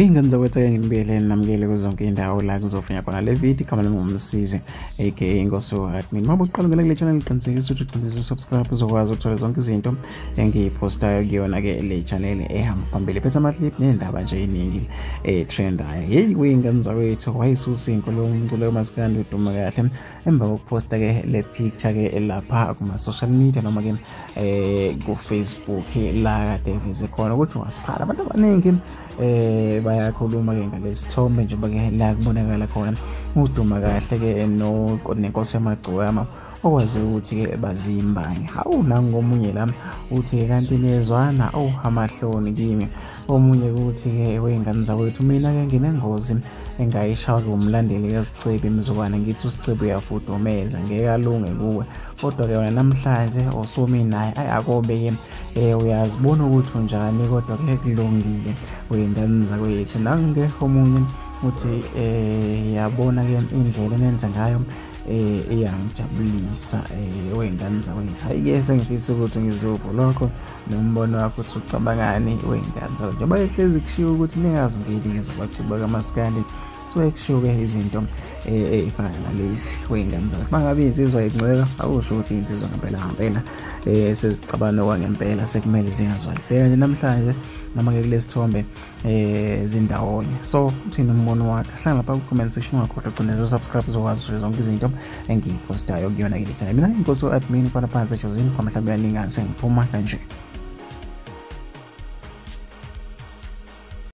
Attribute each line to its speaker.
Speaker 1: Uyingane zakwethu-ke nginibiyelele namukele kuzonke iy'ndawo la kuzofunya khona le video. Igama lami nguMsizi aka Inkosi Admin. Uma uqala ungena kule channel, qinisekisa ukuthi uqinisekisa usubscribe uzokwazi ukuthola zonke izinto engiyiphostayo kuyona-ke le channel ehamba phambili, phethe ama-clip ney'ndaba nje ey'ningi ey'trendayo. Yeyi wey'ngane zakwethu, wayisusa iy'nkolo umculo kamaskandi uduma kahle emva kokuphosta-ke le picture-ke lapha kuma-social media noma-ke ku-Facebook la kade eveze khona ukuthi wasiphala. Abantu abaningi bayakhuluma-ke ngalesithombe njengoba-ke la kubonakala khona uduma kahle-ke nenkosi yamagcokama okwazi ukuthi-ke bazimbange. Hawu, nangomunye la uthi-ke kanti niyezwana, oh amahloni kimi. Omunye ukuthi-ke wey'ngane zakwethu, mina-ke nginengozi engayishaywa umlandeli kaSicebi mzukwana ngithi uSicebi uyafudumeza ngeke alunge kuwe, kodwa-ke wena namhlanje usumi naye. Ayi akobe-ke uyazibona ukuthi unjani, kodwa-ke kulungile wey'ngane zakwethu. Nange omunye uthi yabona-ke indlela enenza ngayo iyangijabulisa wey'ngane zakwethu. Hhayi-ke sengifisa ukuthi ngizupho lokho nombono wakho ukuthi ucabangani wey'ngane zakwethu, njengoba ehlezi kushiwo ukuthi ningazingeni ngezabacuba kamaskandi, suke kushiwo-ke izinto ey'fana nalezi wey'ngane zakwethu. Uma ngabe iy'nsizwa yinceka akusho ukuthi iy'nsizwa ngempela ngempela sezicabana okwangempela sekumele zingazwani. Bheka nje namhlanje noma-ke kule sithombe zindawonye. So uthini umbono wakho? Hlala lapha ku-comment section, ungakhohlwa ugcine subscribe uzokwazi ukuthola zonke izinto engiyiphostayo kuyona ke le channel. Mina Inkosi admin khona phansi eJozini, kwa mhlawumbe uyalingana sengiphuma kanje.